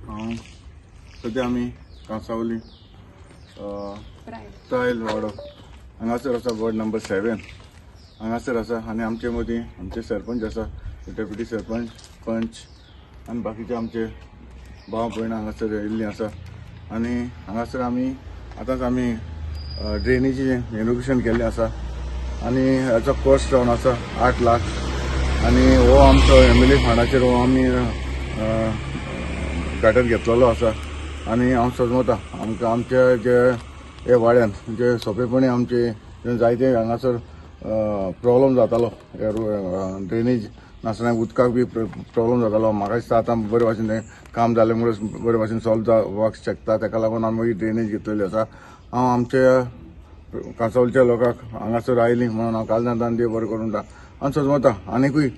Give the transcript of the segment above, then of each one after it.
हांव सद्या आमी कांसावली प्रायल वाडो हांगासर आसा, वॉर्ड नंबर 7 हांगासर आसा. आनी आमचे मदीं आमचे सरपंच आसा, डेप्युटी सरपंच, पंच आनी बाकीचे आमचे भाव भयणां हांगासर येयल्लीं आसा. आनी हांगासर आमी आतांच आमी ड्रेनीचें रेनोवेशन केल्लें आसा आनी हाचो कॉस्ट जावन आसा 8 लाख. आनी हो आमचो एम एल ए फंडाचेर हो आमी गाटर घेतलेलो आसा. आनी हांव समजता आमकां आमच्या जे हे वाड्यान जे सोंपेपणी आमचे जायते हांगासर प्रॉब्लम जातालो, ड्रेनेज नासतना उदकाक बी प्रॉब्लम जातालो. म्हाका दिसता आतां बरे भाशेन तें काम जालें म्हणून बरे भाशेन सॉल्व जावपाक शकता. ताका लागून आमी ड्रेनेज घेतलेली आसा. हांव आमच्या कांसावलच्या लोकांक हांगासर आयलीं म्हणून हांव कालदान देव बरें करून म्हणटा. आनी समजता आनीकूय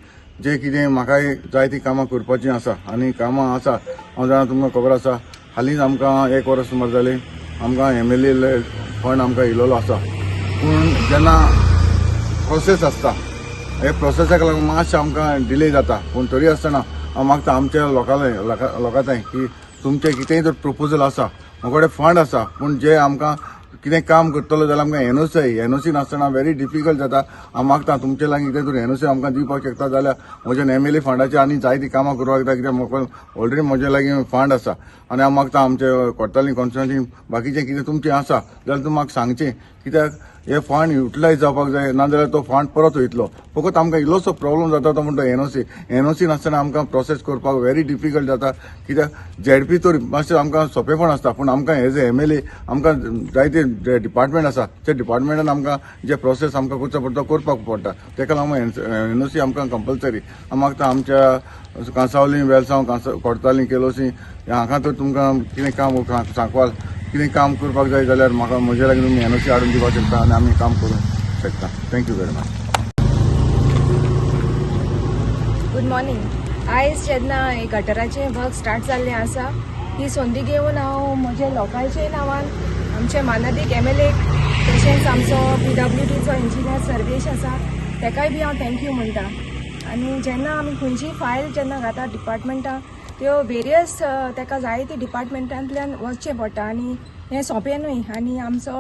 जे कितें म्हाकाय जाय तीं कामां करपाचीं आसा आनी कामां आसा. हांव जाणा तुमकां खबर आसा, हालींच आमकां 1 वर्स सुमार जालें आमकां एम एल ए फंड आमकां येयलेलो आसा. पूण जेन्ना प्रोसेस आसता हे प्रोसेसाक लागून मातशें आमकां डिले जाता. पूण तरी आसतना हांव मागता आमच्या लोकां थंय की तुमचें कितेंय जर प्रपोजल आसा, म्हजे कडेन फंड आसा, पूण जे आमकां कितें काम करतलो जाल्यार आमकां एनओसी नासतना व्हेरी डिफिकल्ट जाता. हांव मागता तुमचे लागीं कितें तरी एनओसी आमकां दिवपाक शकता जाल्यार म्हज्यान एम एल ए फंडाचेर आनी जायतीं कामां करपाक जाय, कित्याक म्हाका ऑलरेडी म्हज्या लागीं फंड आसा. आनी हांव मागता आमचे कोट्टाली कॉन्स्टिट्युएन्सी बाकीचें कितें तुमचें आसा जाल्यार तुमी म्हाका सांगचें, कित्याक हे फंड युटिलायज जावपाक जाय, नाजाल्यार तो फंड परत वयतलो. फकत आमकां इल्लोसो प्रॉब्लम जाता तो म्हणटा एनओसी नासतना आमकां प्रोसेस करपाक व्हेरी डिफिकल्ट जाता. कित्याक झेडपी तर मातशें आमकां सोंपेपण आसता, पूण आमकां as A M L A आमकां जायते जे डिपार्टमेंट आसा त्या डिपार्टमेंटान आमकां जे प्रोसेस आमकां करचो पडटा करपाक पडटा. ताका लागून एनओसी आमकां कंपल्सरी. हांव मागता आमच्या कांसावली, वेलसांव, कोडताली, केलोसी हांगा तर तुमकां कितें काम सांकवाल कितें काम करपाक जाय जाल्यार म्हाका म्हज्या लागीं तुमी एनओसी हाडून दिवपाक शकता आनी आमी काम करूंक शकता. Thank you very much. Good morning. आयज जेन्ना हे गटराचें वर्क स्टार्ट जाल्लें आसा ही संदी घेवन हांव म्हज्या लोकांच्या नांवान आमचे मानादीक एम एल एक तशेंच आमचो PWDचो इंजिनियर सर्वेश आसा तेकाय बी हांव thank you म्हणटा. आनी जेन्ना आमी खंयचीय फायल जेन्ना घाता डिपार्टमेंटान त्यो वेरियस तेका जायते डिपार्टमेंटांतल्यान वचचें पडटा आनी हें सोंपें न्हय. आनी आमचो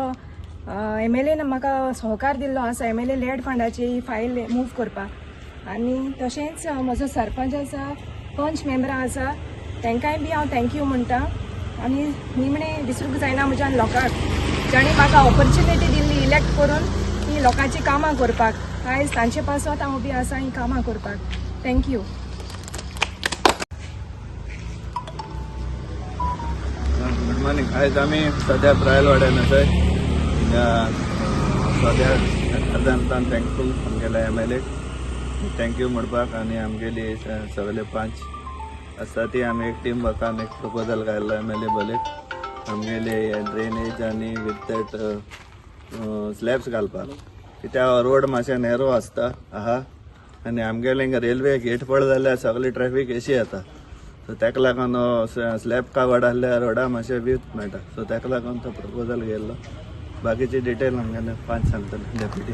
एम एल एन म्हाका सहकार दिल्लो आसा एम एल ए लेड फंडाची ही फायल मूव करपाक. आनी तशेंच म्हजो सरपंच आसा, पंच मेंबरां आसा तेंकांय बी हांव thank you म्हणटा. आनी निमणें विसरूंक जायना म्हज्यान लोकांक जांणी म्हाका ऑपॉर्च्युनिटी दिल्ली इलेक्ट करून ही लोकांची कामां करपाक. आयज तांचे पासत हांव बी आसा ही कामां करपाक. Thank you. Good morning. आयज आमी सद्या प्रायल वाड्यान आसाय. सद्या अर्दान थँकफूल आमगेल्या एम एल एक thank you म्हणपाक. आनी आमगेली सगळे 5 आसा ती आमी एक टीम वर्कान एक प्रपोजल घायल्लो एम एल ए बलेक आमगेले ड्रेनेज आनी विथ that slabs घालपाक, कित्याक रोड मातशें नॅरो आसता आहा आनी आमगेले हिंगा रेल्वे गेट पड जाल्यार सगळी ट्रॅफीक एशी येता. सो ताका लागून स्लॅब कावड आहल्यार रोडा मातशें विथ मेळटा. सो ताका लागून तो प्रपोजल घेयल्लो. बाकीची डिटेल आमगेले 5 सांगतले डेप्युटी.